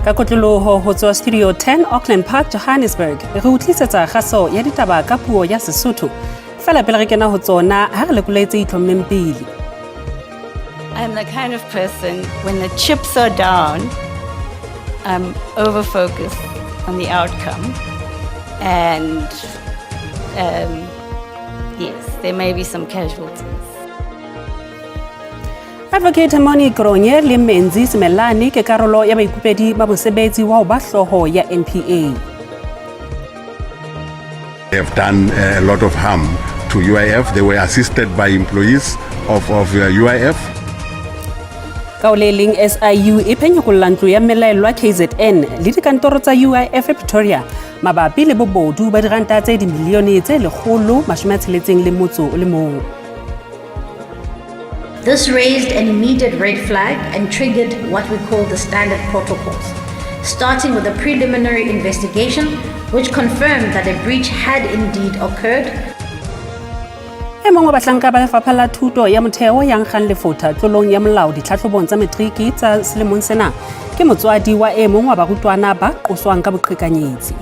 Ka kotloloho ho tswa Studio 10 Auckland Park, Johannesburg, re o tlisetsa kgaso ya ditaba ka puo ya Sesotho. Feela pele re kena ho tsona, ha re lekole tse itlhommeng pele. I'm the kind of person when the chips are down, I'm over focused on the outcome. And yes, there may be some casualties. Advocate Moni Cronje le Menzi Simelane ke karolo ya baikopedi ba mosebetsi wa ho ba hlooho ya NPA. They have done a lot of harm to UIF. They were assisted by employees of UIF. Ka o le leng SIU e phenyekolla ntlo ya mmelaellwa KZN le dikantoro tsa UIF Pretoria mabapi le bobodu ba diranta tse dimilione tse 161. This raised an immediate red flag and triggered what we call the standard protocols, starting with a preliminary investigation which confirmed that a breach had indeed occurred. E mong wa bahlanka ba lefapha la thuto ya motheo ya nkgang lefotha tlolong ya molao ditlhahlobong tsa matriki tsa selemong sena ke motswadi wa e mong wa barutwana ba qoswang ka boqhekanyetsi.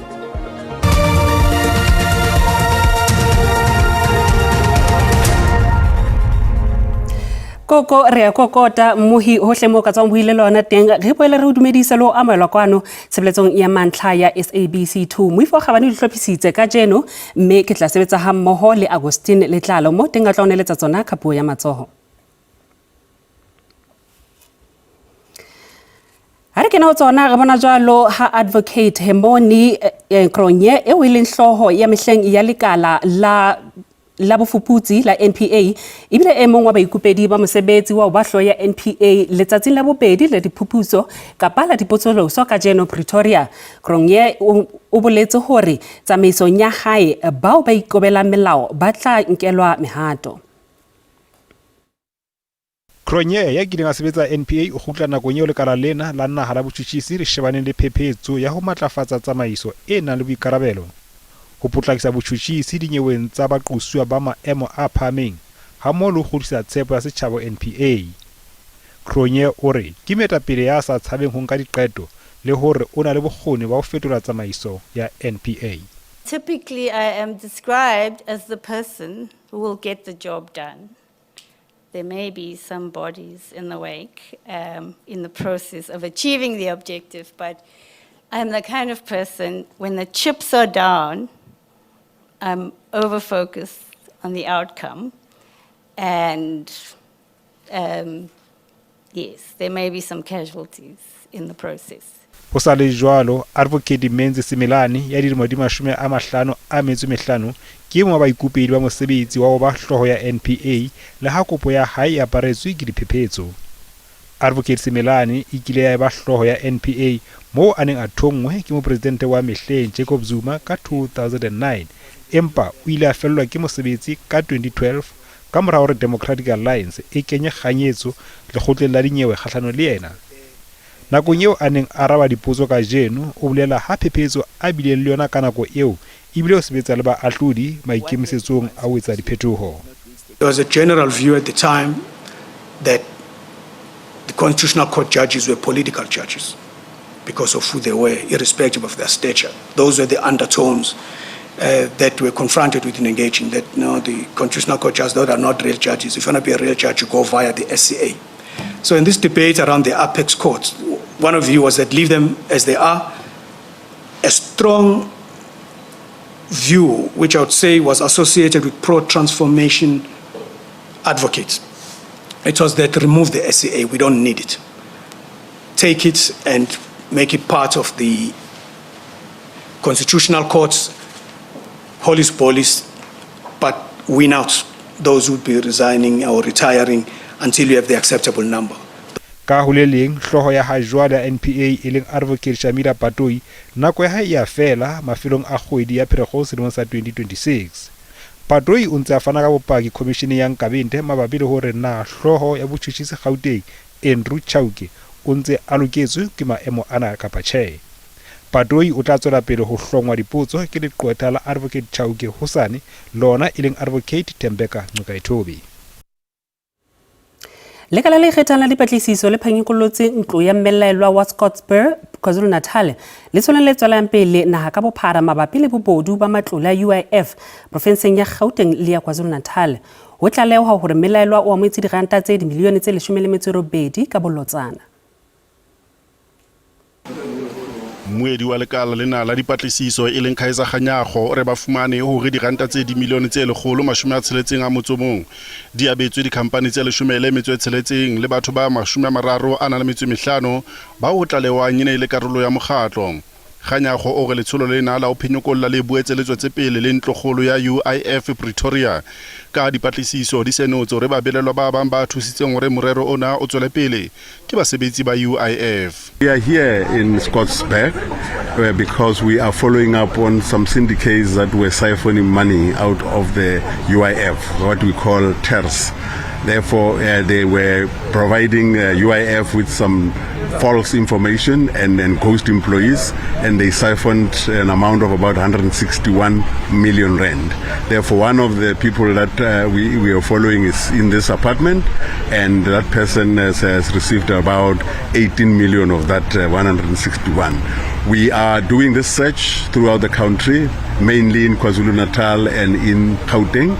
Koko re a kokota mmohi hohle moo ka tswang buile lona teng, re boele re o dumedise le ho amohelwa kwano tshebeletsong ya mantlha ya SABC 2. Moifo Kgabane di hlophisitse kajeno, mme ke tla sebetsa ha mmoho le Agustin Letlalo mo teng a tla o neletsa tsona ka puo ya matsoho. Ha re kena ho tsona re bona jwalo ha Advocate Hermonie Cronje eo e leng hlooho ya mehleng ya lekala la bofuputsi la NPA ebile e mong wa baikopedi ba mosebetsi wa ho ba hlooho ya NPA letsatsing la bobedi la diphuputso kapa la dipotsoloso kajeno Pretoria. Cronje o boletse hore tsamaisong ya hae bao ba ikobelang melao ba tla nkelwa mehato. Cronje ya kileng a sebetsa NPA o kgutla nakong eo lekala lena la naha la botjhutjhisi le shebaneng le phephetso ya ho matlafatsa tsamaiso e nang le boikarabelo, ho potlakisa botjhutjhisi dinyeweng tsa baqosuwa ba maemo a phahameng hammoho le ho kgutlisa tshepo ya setjhaba ho NPA. Cronje o re ke moetapele ya sa tshabeng ho nka diqeto le hore o na le bokgoni ba ho fetola tsamaiso ya NPA. Typically, I am described as the person who will get the job done. There may be some bodies in the wake in the process of achieving the objective, but I'm the kind of person when the chips are down, I'm over-focused on the outcome. And yes, there may be some casualties in the process. Ho sa le jwalo, Advocate Menzi Simelane ya dilemo di 55 ke e mong wa baikopedi ba mosebetsi wa ho ba hlooho ya NPA le ha kopo ya hae e aparetswe ke diphephetso. Advocate Simelane e kile ya eba hlooho ya NPA moo a neng a thonngwe ke mopresidente wa mehleng Jacob Zuma ka 2009, empa o ile a fellwa ke mosebetsi ka 2012 ka mora hore Democratic Alliance e kenye kganyetso lekgotleng la dinyewe kgahlanong le yena. Nakong eo a neng a araba dipotso kajeno, o bolela ha phephetso a bileng le yona ka nako eo ebile o sebetsa le baahlodi maikemisetsong a ho etsa diphetoho. There was a general view at the time that the Constitutional Court judges were political judges because of who they were, irrespective of their stature. Those were the undertones that were confronted with in engaging, that the Constitutional Court judges, those are not real judges. If you want to be a real judge, you go via the SCA. So in this debate around the apex courts, one of you was that leave them as they are. A strong view, which I would say was associated with pro-transformation advocates. It was that remove the SCA, we don't need it. Take it and make it part of the constitutional courts, holis polis, but win out those who would be resigning or retiring until you have the acceptable number. Ka ho le leng, hlooho ya ha jwale ya NPA e leng Advocate Shamila Batohi, nako ya hae e a fela mafelong a kgwedi ya Pherekgong selemong sa 2026. Batohi o ntse a fana ka bopaki khomisheneng ya Nkabinde mabapi le hore na hlooho ya botjhutjhisi Gauteng Andrew Chauke o ntse a loketswe ke maemo ana kapa tjhe. Batohi o tla tswela pele ho hlongwa dipotso ke leqwetha la Advocate Chauke hosane, lona e leng Advocate Thembeka Ngcukaitobi. Lekala le ikgethang la dipatlisiso le phanyekollotse ntlo ya mmelaellwa wa KwaZulu-Natal letsholong le tswelang pele naha ka bophara mabapi le bobodu ba matlole a UIF profenseng ya Gauteng le ya KwaZulu-Natal. Ho tlalehwa hore mmelaelwa o amohetse diranta tse dimilione tse 18 ka bolotsana. Mmuedi wa lekala lena la dipatlisiso e leng Kaizer Kganyago o re ba fumane hore diranta tse dimilione tse 161 di abetswe dikhampani tse 16 le batho ba 35 bao ho tlalehwang e ne e le karolo ya mokgatlo. Kganyago o re letsholo lena la ho phenyekolla le boetse le tswetse pele le ntlokgolo ya UIF Pretoria ka dipatlisiso di senotse hore babelaelwa ba bang ba thusitseng hore morero ona o tswele pele ke basebetsi ba UIF. We are here in Scottsburg because we are following up on some syndicates that were siphoning money out of the UIF, what we call TERS. Therefore, they were providing UIF with some false information and ghost employees, and they siphoned an amount of about 161 million rand. Therefore, one of the people that we are following is in this apartment, and that person has received about 18 million of that 161. We are doing this search throughout the country, mainly in KwaZulu-Natal and in Gauteng,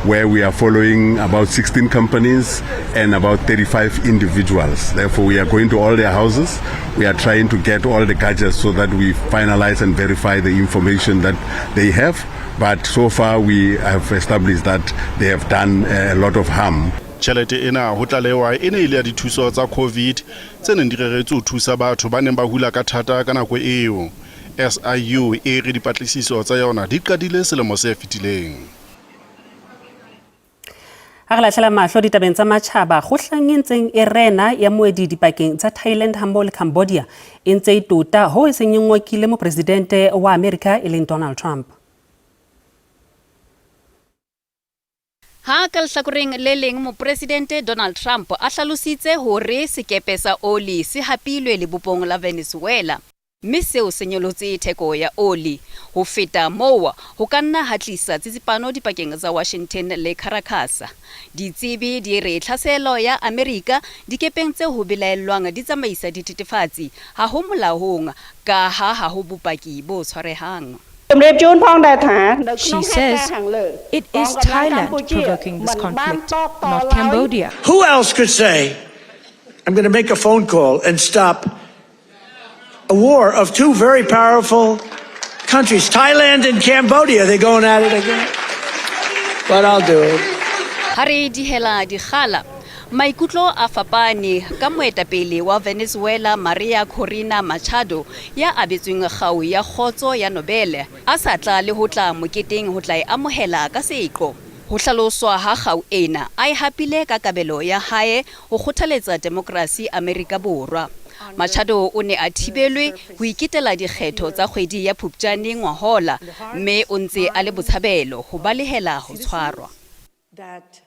where we are following about 16 companies and about 35 individuals. Therefore, we are going to all their houses. We are trying to get all the gadgets so that we finalize and verify the information that they have. But so far, we have established that they have done a lot of harm. Tjhelete ena ho tlalewa e ne e le ya dithuso tsa COVID tse neng di reretswe ho thusa batho ba neng ba hula ka thata ka nako eo. SIU e re dipatlisiso tsa yona di qadile selemo se fetileng. Ha re lahlela mahlo ditabeng tsa matjhaba, kgohlano e ntseng e rena ya moedi dipakeng tsa Thailand hammoho le Cambodia e ntse e tota ho e seng e ngokile mopresidente wa Amerika e leng Donald Trump. Ha ka lehlakoreng le leng mopresidente Donald Trump a hlalositse hore sekepe sa oli se hapilwe lebopong la Venezuela, mme seo se nyolotse theko ya oli. Ho feta moo, ho ka nna ha tlisa tsitsipano dipakeng tsa Washington le Caracas. Ditsebi di re tlhaselo ya Amerika dikepeng tse ho belaellwang di tsamaisa dithethefatsi ha ho molaong ka ha ha ho bopaki bo tshwarehang. She says it is Thailand provoking this conflict, not Cambodia. Who else could say, I'm going to make a phone call and stop a war of two very powerful countries, Thailand and Cambodia? They're going at it again. But I'll do it. Ha re dihela dikgala, maikutlo a fapane ka moetapele wa Venezuela Maria Corina Machado ya abetsweng kgau ya kgotso ya Nobel a sa tla le ho tla moketeng ho tla e amohela ka seqo. Ho hlaloswa ha kgau ena a e hapile ka kabelo ya hae ho kgothaletsa demokrasi Amerika Borwa. Machado o ne a thibelwe ho iketela dikgetho tsa kgwedi ya Phupjane ngwahola, mme o ntse a le botshabelo ho balehela ho tshwarwa. That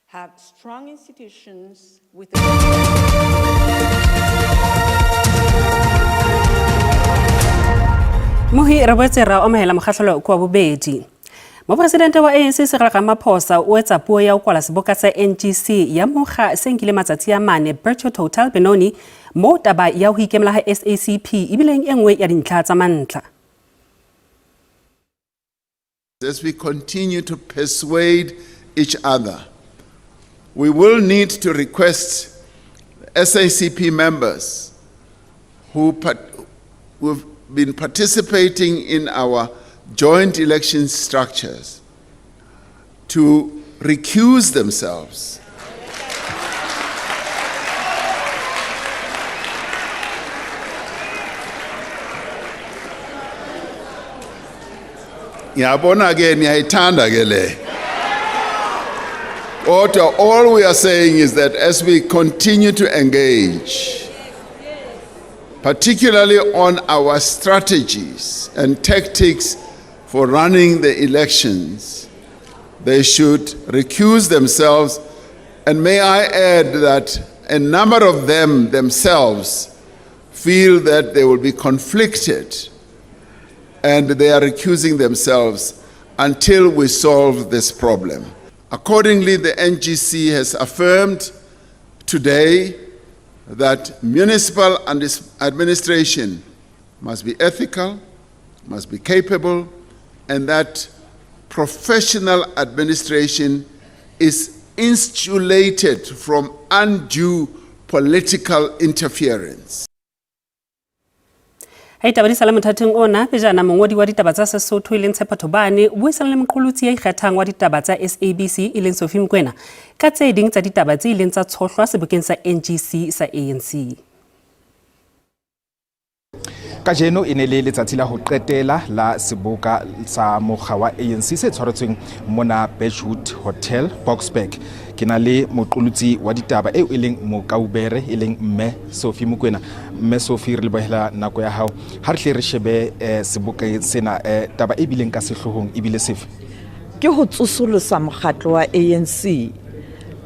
have strong institutions with Mohi re boetse ra amohela mokgahlelo kwa bobedi. Mopresidente wa ANC Cyril Ramaphosa o etsa puo ya ho kwala seboka sa NGC ya mokga se nkile matsatsi a mane Birchwood Hotel Benoni, moo taba ya ho ikemela ha SACP ebileng e nngwe ya dintlha tsa mantlha. As we continue to persuade each other, we will need to request SACP members who've been participating in our joint election structures to recuse themselves. Ngiyabona ke niyayithanda ke le. Kodwa all we are saying is that as we continue to engage, particularly on our strategies and tactics for running the elections, they should recuse themselves. And may I add that a number of them themselves feel that they will be conflicted, and they are recusing themselves until we solve this problem. Accordingly, the NGC has affirmed today that municipal administration must be ethical, must be capable, and that professional administration is insulated from undue political interference. Ha ditaba di sala mothating ona, pejana mongodi wa ditaba tsa Sesotho e leng Tshepo Thobane o buisana le moqolotsi ya ikgethang wa ditaba tsa SABC e leng Sophie Mokoena ka tse ding tsa ditaba tse ileng tsa tshohlwa sebokeng sa NGC sa ANC. Kajeno e ne le letsatsi la ho qetela la seboka sa mokga wa ANC se tshwaretsweng mona Birchwood Hotel, Boksburg. Ke na le moqolotsi wa ditaba eo e leng mokaubere e leng mme Sophie Mokoena. Mme Sophie, re lebohela nako ya hao. Ha re hle re shebe sebokeng sena, taba e bileng ka sehloohong e bile sefe? Ke ho tsosolosa mokgatlo wa ANC,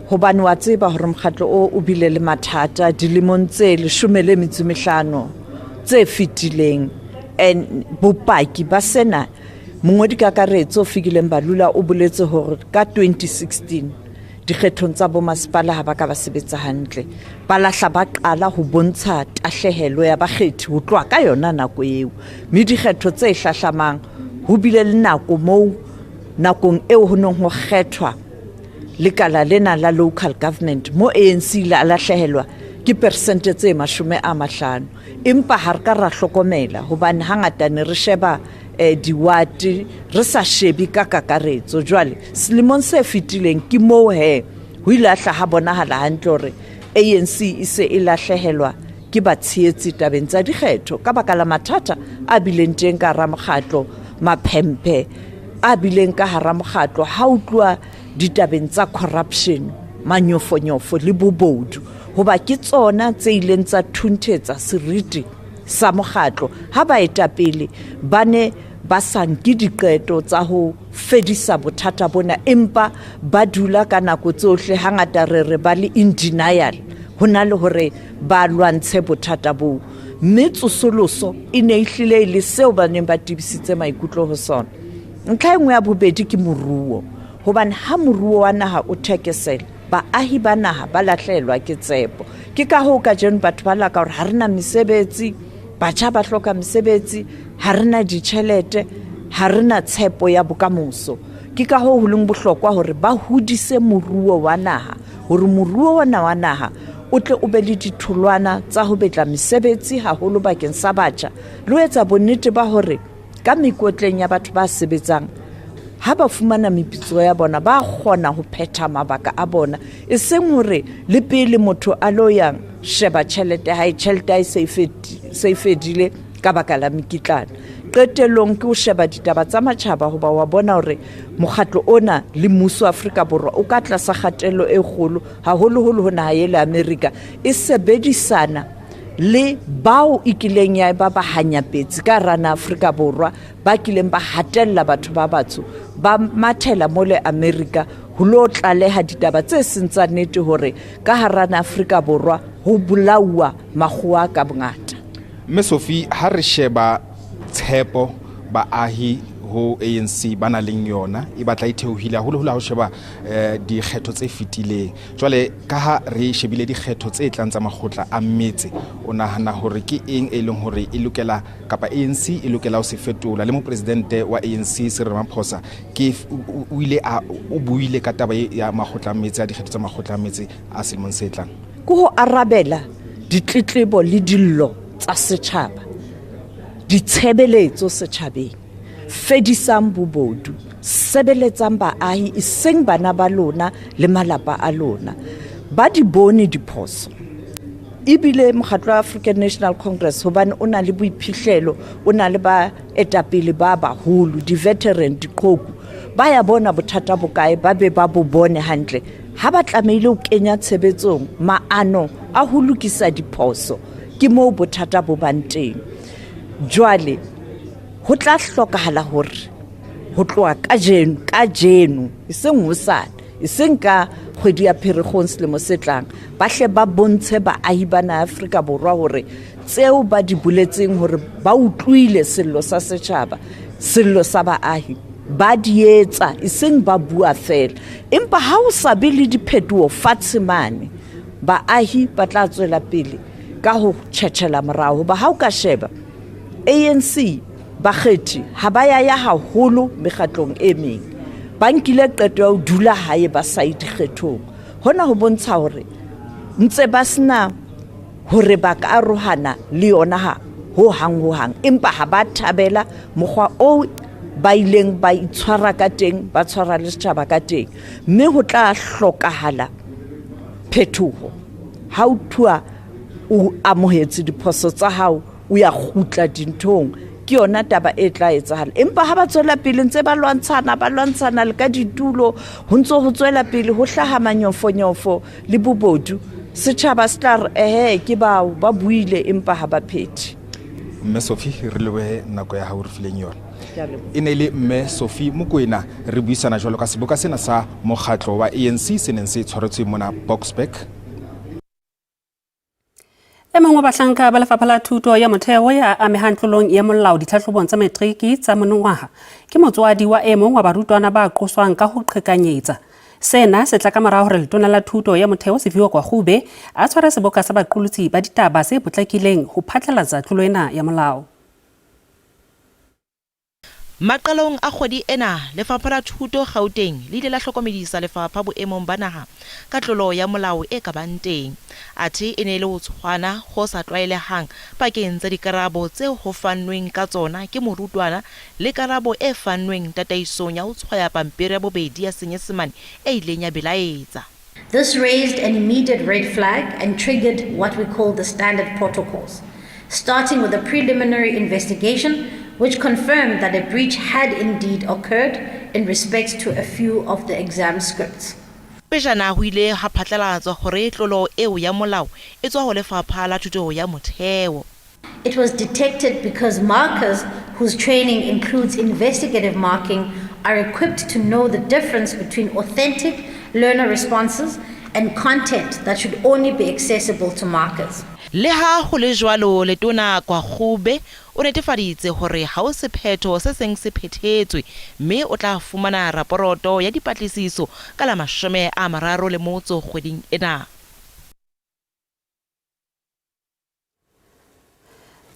hobane wa tseba hore mokgatlo o o bile le mathata dilemong tse 15 tse fetileng. And bopaki ba sena, mongodi kakaretso Fikile Mbalula o boletse hore ka 2016 dikgethong tsa bomasepala ha ba ka ba sebetsa hantle, ba lahla ba qala ho bontsha tahlehelo ya bakgethi ho tloha ka yona nako eo. Mme dikgetho tse hlahlamang ho bile le nako moo nakong eo ho neng ho kgethwa lekala lena la local government mo ANC ile a lahlehelwa ke persente tse 50. Empa ha re ka ra hlokomela, hobane hangata ne re sheba diwate re sa shebe ka kakaretso. Jwale selemong se fetileng ke moo he ho ile ha hla ha bonahala hantle hore ANC e se e lahlehelwa ke batshehetsi tabeng tsa dikgetho ka baka la mathata a bileng teng ka hara mokgatlo, maphemphe a bileng ka hara mokgatlo ha o tluwa ditabeng tsa corruption, manyofonyofo le bobodu, hoba ke tsona tse ileng tsa thunthetsa seriti sa mokgatlo ha baetapele ba ne ba sa nke diqeto tsa ho fedisa bothata bona, empa ba dula ka nako tsohle hangata re re ba le in denial ho na le hore ba lwantshe bothata boo. Mme tsosoloso e ne e hlile e le seo ba neng ba tebisitse maikutlo ho sona. Ntlha e nngwe ya bobedi ke moruo, hobane ha moruo wa naha o thekesela, baahi ba naha ba lahlehelwa ke tshepo. Ke ka hoo kajeno batho ba laka hore ha re na mesebetsi, batjha ba hloka mesebetsi, ha re na ditjhelete, ha re na tshepo ya bokamoso. Ke ka hoo ho leng bohlokwa hore ba hodise moruo wa naha, hore moruo ona wa naha o tle o be le ditholwana tsa ho betla mesebetsi haholo bakeng sa batjha, le ho etsa bonnete ba hore ka mekotleng ya batho ba sebetsang ha ba fumana meputso ya bona ba kgona ho phetha mabaka a bona, e seng hore le pele motho a lo yang sheba tjhelete hae, tjhelete hae se e fedile ka baka la mekitlana. Qetellong ke ho sheba ditaba tsa matjhaba, hoba wa bona hore mokgatlo ona le mmuso wa Afrika Borwa o ka tlasa kgatello e kgolo, haholoholo ho naha ele Amerika e sebedisana le bao e kileng ya ba bahanyapetsi ka hara naha Afrika Borwa, ba kileng ba hatella batho ba batsho, ba mathela mole Amerika ho lo tlaleha ditaba tse seng tsa nnete hore ka hara naha Afrika Borwa ho bolauwa makgowa ka bongata. Mme Sophie, ha re sheba tshepo baahi ho ANC ba nang leng yona e batla e theohile haholoholo ha o sheba dikgetho tse fetileng. Jwale ka ha re shebile dikgetho tse tlang tsa makgotla a metse, o nahana hore ke eng e leng hore e lokela kapa ANC e lokela ho se fetola? Le mopresidente wa ANC Cyril Ramaphosa ke o ile a o buile ka taba ya makgotla a metse, a dikgetho tsa makgotla a metse a selemong se tlang. Ke ho arabela ditletlebo le dillo tsa setjhaba, ditshebeletso setjhabeng, fedisang bobodu, sebeletsang baahi eseng bana ba lona le malapa a lona. Ba di bone diphoso. Ebile mokgatlo wa African National Congress, hobane o na le boiphihlelo, o na le baetapele ba baholo, di-veteran, diqhoku, ba ya bona bothata bokae, ba be ba bo bone hantle. Ha ba tlamehile ho kenya tshebetsong maano a ho lokisa diphoso, ke moo bothata bo bang teng. Jwale ho tla hlokahala hore ho tloha kajeno, kajeno, eseng hosane, eseng ka kgwedi ya Pherekgong selemo se tlang, ba hle ba bontshe baahi ba naha Afrika Borwa hore tseo ba di boletseng hore ba utlwile sello sa setjhaba, sello sa baahi, ba di etsa, eseng ba bua fela. Empa ha o sa be le diphetoho fatshe mane, Baahi ba tla tswela pele ka ho tjhetjhela morao hoba ha o ka sheba ANC bakgethi ha ba ya ya haholo mekgatlong e meng. Ba nkile qeto ya ho dula hae ba sa ye dikgethong. Hona ho bontsha hore ntse ba sena hore ba ka arohana le yona ha ho hang ho hang, empa ha ba thabela mokgwa oo ba ileng ba itshwara ka teng, ba tshwara le setjhaba ka teng, mme ho tla hlokahala phetoho. Ha o thua o amohetse diphoso tsa hao, o ya kgutla dinthong, ke yona taba e tla etsahala. Empa ha ba tswela pele ntse ba lwantshana, ba lwantshana le ka ditulo, ho ntse ho tswela pele ho hlaha manyofonyofo le bobodu, setjhaba se tla re ehe ke bao ba buile empa ha ba phethe. Mme Sophie, re lebohe nako ya hao re fileng yona. E ne e le Mme Sophie Mokoena re buisana jwalo ka seboka sena sa mokgatlo wa ANC se neng se tshwaretswe mona Boksburg. E mong wa bahlanka ba Lefapha la Thuto ya Motheo ya amehang tlolong ya molao ditlhahlobong tsa matriki tsa monongwaha ke motswadi wa e mong wa barutwana ba qoswang ka ho qhekanyetsa. Sena se tla ka mora hore letona la Thuto ya Motheo Siviwe Gwarube a tshware seboka sa baqolotsi ba ditaba se potlakileng ho phatlalatsa tlolo ena ya molao. Maqalong a kgwedi ena, Lefapha la Thuto Gauteng le ile la hlokomedisa lefapha boemong ba naha ka tlolo ya molao e ka bang teng. Athe e ne e le ho tshwana ho sa tlwaelehang pakeng tsa dikarabo tseo ho fannweng ka tsona ke morutwana le karabo e fannweng tataisong ya ho tshwaya pampiri ya bobedi ya Senyesemane e ileng ya belaetsa. This raised an immediate red flag and triggered what we call the standard protocols, starting with a preliminary investigation which confirmed that a breach had indeed occurred in respect to a few of the exam scripts. Pejana ho ile ha phatlalatswa hore tlolo eo ya molao e tswa ho Lefapha la Thuto ya Motheo. It was detected because markers whose training includes investigative marking are equipped to know the difference between authentic learner responses and content that should only be accessible to markers. Leha ho le jwalo, Letona Gwarube o netefaditse hore ha ho sephetho se seng se phethetswe mme o tla fumana raporoto ya dipatlisiso ka la 38 kgweding ena.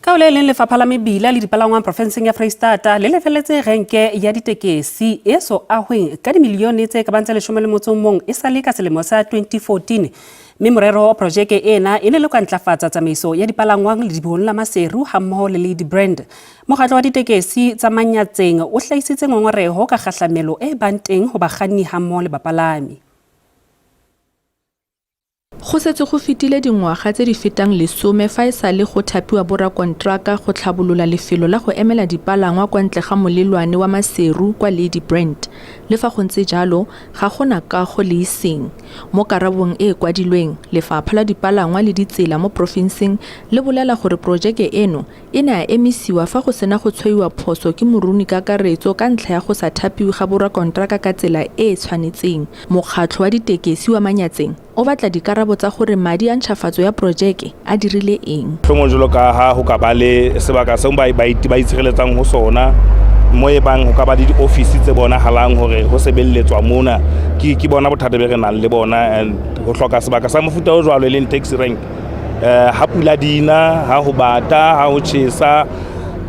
Ka ho le leng, Lefapha la Mebila le Dipalangwang profenseng ya Freistata le lefelletse renke ya ditekesi e so ahweng ka dimilione tse ka bang tse 11 e sale ka selemo sa 2014. Mme morero wa projeke ena e ne le ka ntlafatsa tsamaiso ya dipalangwang ledibohong la Maseru hammoho le Ladybrand. Mokgatlo wa ditekesi tsa Manyatseng o hlahisitse ngongoreho ka kgahlamelo e bang teng ho bakganni hammoho le bapalami. Go setse go fetile dingwaga tse di fetang 10 fa e sale go thapiwa borakonteraka go tlhabolola lefelo la go emela dipalangwa kwa ntle ga molelwane wa Maseru kwa Ladybrand. Le fa go ntse jalo, ga go na kago le e seng. Mo karabong e e kwadilweng, Lefapha la Dipalangwa le Ditsela mo porofenseng le bolela gore porojeke eno e ne ya emisiwa fa go sena go tshwaiwa phoso ke morunikakaretso ka ntlha ya go sa thapiwe ga borakonteraka ka tsela e e tshwanetseng. Mokgatlho wa ditekesi wa Manyatseng o batla dikarabo tsa gore madi a ntšhafatso ya porojeke a dirile eng. Mohlomong jwalo ka ha ho ka ba le sebaka seo ba itshireletsang ho sona, mo e bang ho ka ba le diofisi tse bonahalang hore ho sebelletswa mona. Ke bona bothata be re nang le bona, and ho hloka sebaka sa mofuta o jwalo e leng taxi rank. Ha pula dina, ha ho bata, ha ho tjhesa,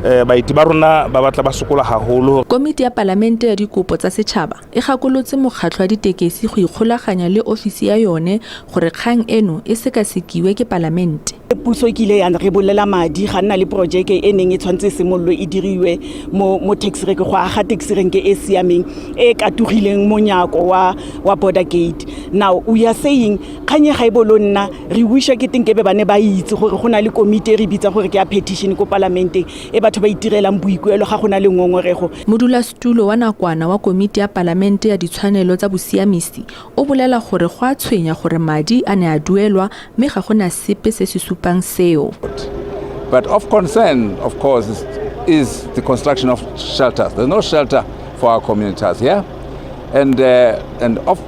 baeti ba rona ba batla ba sokola haholo. Komiti ya Palamente ya Dikopo tsa Setjhaba e gakolotse mokgatlho wa ditekesi go ikgolaganya le ofisi ya yone gore kgang eno e sekasekiwe ke palamente. Puso e kile ya re bolela madi ga nna le projeke e neng e tshwanetse e simololwe e diriwe mo taxi rank, go aga taxi rank e siameng e katogileng monyako wa border gate. Now we are saying kgang e ga e bolo nna re wisha ke teng ke be ba ne ba itse gore go na le komiti e re bitsang gore ke ya petition ko palamenteng e batho ba itirelang boikuelo ga go na le ngongorego. Modulasetulo wa nakwana wa komiti ya palamente ya ditshwanelo tsa bosiamisi o bolela gore go a tshwenya gore madi a ne a duelwa mme ga go na sepe se se supang seo. But of concern, of course, is the construction of shelters. There's no shelter for our communities here. And of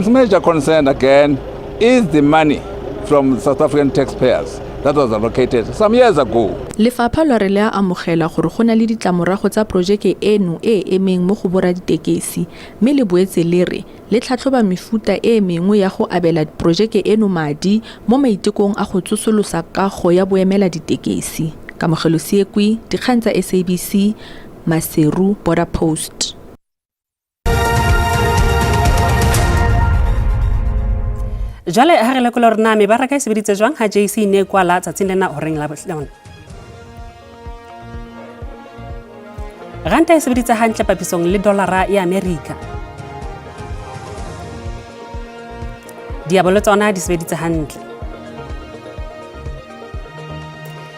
major concern again is the money from South African taxpayers. that was allocated some years ago. Lefapha la re le a amogela gore go na le ditlamorago tsa porojeke eno e e emeng mo go boraditekesi mme le boetse le re le tlhatlhoba mefuta e mengwe ya go abela porojeke eno madi mo maitekong a go tsosolosa kago ya boemela ditekesi. Kamogelo Seekwi, Dikgang tsa SABC, Maseru, Border Post. Jwale ha re lekola hore na mebaraka e sebeditse jwang ha JC ne e kwala tsatsing lena horeng la bohlano. Ranta e sebeditse hantle papisong le dollara ya Amerika. Diabolo tsona di sebeditse hantle.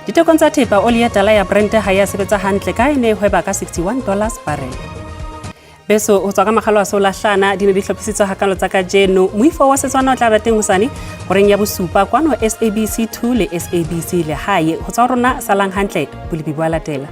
Ditekong tsa thepa oli ya tala ya Brent ha ya sebetsa hantle ka e ne e hweba ka $61 barrel. Beso ho tswa ka makgalo a seolahlana di ne di hlophisitswe hakalo tsa kajeno. Moifo wa Setswana o tla ba teng hosane horeng ya bosupa kwano SABC 2 le SABC Lehae. Ho tswa ho rona salang hantle, bolepi bo a latela.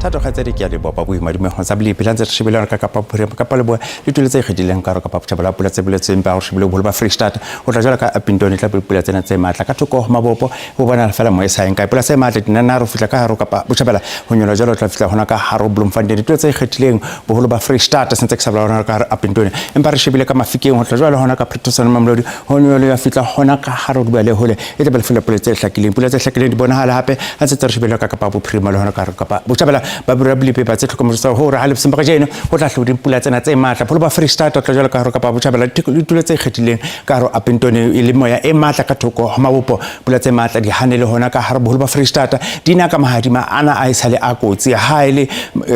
Thato kgaitsedi ke a leboha boima dimego tsa bolepi la ntse re shebile ka Kapa Bophirima, Kapa Leboa le tulo tse ikgethileng ka hare Kapa Botjhabela pula tse boletsweng ba gore shebile boholo ba Free State ho tla jwalo ka Upington e tla be pula tsena tse matla ka thoko ho mabopo ho bonahala fela mo e sa yeng kae pula tse matla dinana re fihla ka hare Kapa Botjhabela ho nyola jwalo tla fihla hona ka hare Bloemfontein ditulo tse ikgethileng boholo ba Free State sentse ke sa bolela hona ka hare Upington empa re shebile ka Mafikeng ho tla jwalo hona ka Pretoria Mamelodi ho nyola ya fihla hona ka hare ho le hole e tla be le fela pula tse hlakileng pula tse hlakileng di bonahala hape ha ntse re shebile ka Kapa Bophirima le hona ka hare Kapa Botjhabela ba bura bolepi tse tlhokomediso hore ha lebseng ba kajeno ho tla hlodi pula tsena tse matla pholo ba Free State tla jwalo ka hare Kapa Botjhabela ditulo tse ikgethileng ka hare Upington e le moya e matla ka thoko ho mabopo pula tse matla di hane le hona ka hare boholo ba Free State di na ka mahadima ana a isale a kotsi ha ele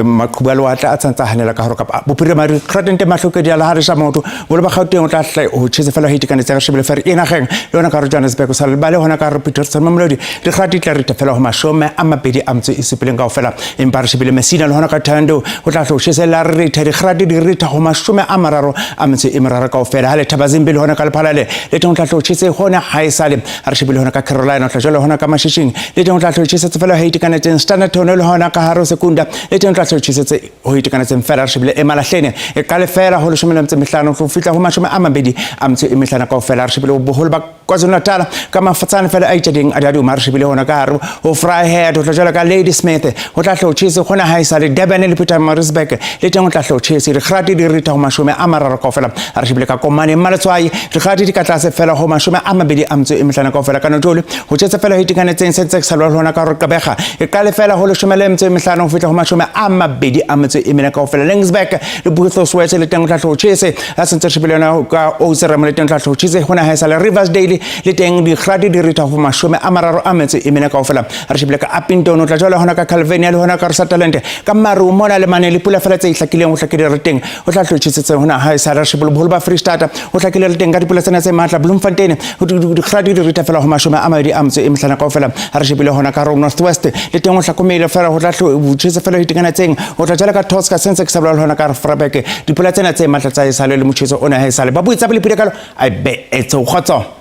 maqhubu a lewatle a tsantsa hanela ka hare Kapa Bophirima re kratente mahlokedi a la hare sa motho boholo ba Gauteng o tla hle ho tjhese fela ho itekanetse re shebile fere ena geng le hona ka hare Johannesburg sa le hona ka hare Pretoria Mamelodi re kgati tla re fela ho 27 kaofela empa re shebile Messina le hona ka Thando ho tla hlo tjhesela re retha dikgrati di retha ho 33 kaofela ha le Thabazimbi le hona ka Lephalale le teng ho tla hlo tjhese hona ha e sale ha re shebile hona ka Carolina ho tla jwalo hona ka Mashishing le teng ho tla hlo tjhesetse fela ho itekanetseng Standerton le hona ka hare Sekunda le teng ho tla hlo tjhesetse ho itekanetseng fela re shebile Emalahleni e qale fela ho 15 ho fihla ho 25 kaofela re shebile boholo ba KwaZulu-Natal ka mafatsane fela a itjadeng a daduma re shebile hona ka hare ho Vryheid ho tla jwalo ka Ladysmith ho tla hlo tjhese hona ha e sale Durban le Pietermaritzburg le teng ho tla hlo tjhese dikgrati di ritha ho 30 kaofela re shebile ka Komane Mmaletswai dikgrati di ka tlase fela ho 25 kaofela ka Notoli ho tjhese fela ho itekanetseng se ntse ke sa lwa hona ka hore Gqeberha e qale fela ho 15 ho fihla ho 24 kaofela Laingsburg le Botho le teng ho tla hlo tjhese ha se ntse re shebile yona ka Oudtshoorn le teng ho tla hlo tjhese hona ha e sale Riversdale le teng dikgrati di ritha ho 34 kaofela re shebile ka Upington o tla jwalo hona ka Calvinia le hona ka Sutherland ka maru mona le mane le pula fela tse hlakileng ho hlakile re teng ho tla hlotjhetsetse hona ha e sa re shebile boholo ba Free State ho hlakile re teng ka dipula tsena tse matla Bloemfontein dikgrati di ritha fela ho 25 kaofela re shebile hona ka North West le teng ho hlakomele fela ho tla hlotjhetse fela ho itekanetseng ho tla jwalo ka Tosca sentse ke sa bolela hona ka Vryburg dipula tsena tse matla tsa e sale le motjheso ona ha e sale ba buitsa bolepile kalo a be etse kgotso.